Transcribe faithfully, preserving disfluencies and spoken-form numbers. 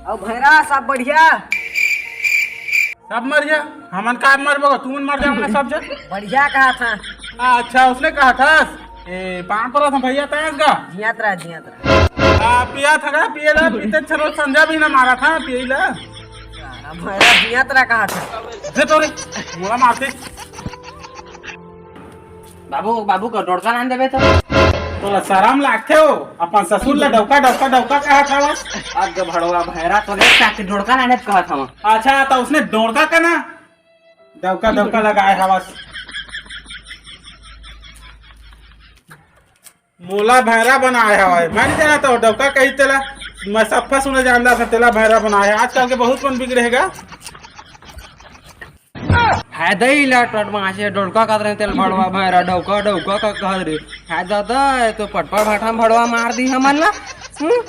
अउ भैरा, सब बढ़िया? सब मर जा, हमन का मरबो, तुमन मर जाओ ना सब जन। बढ़िया कहा था। अच्छा, उसने कहा था। ए, पाँव परत हँव भैया, तैं गा। जियत रहा, जियत रहा। आ, पिया था का, पिए ला, पीते छरो संझा भी ना मारा था, पिए ला। सारा भैरा जियत रहा कहा था। दे तो रे, मोला मारते। बाबू, बाबू का डोड़का लान देबे तो। तोला शरम लागथे हो, अपन ससुर ला डौका, डौका, डौका कहा था बस। अब भड़वा भैरा तो ले, ताकि डोड़का लाने कहा था। अच्छा, तो उसने डोड़का का ना, डौका, डौका लगाए हवस। मोला भैरा बनाए हवय, मैं नहीं जानता हूँ, डौका कही तेला, मैं सफा सुने जानता था, तेला भैरा बनाए है। आजकल के बहुत मन बिगड़े हेगा। है दई ला टटमासे डोड़का कहत रहे, तेल भड़वा भैरा डौका, डौका का कहत रहे। है दादा, ये तो पटपा भाठा में भड़वा मार दी हमन ला। हम्म?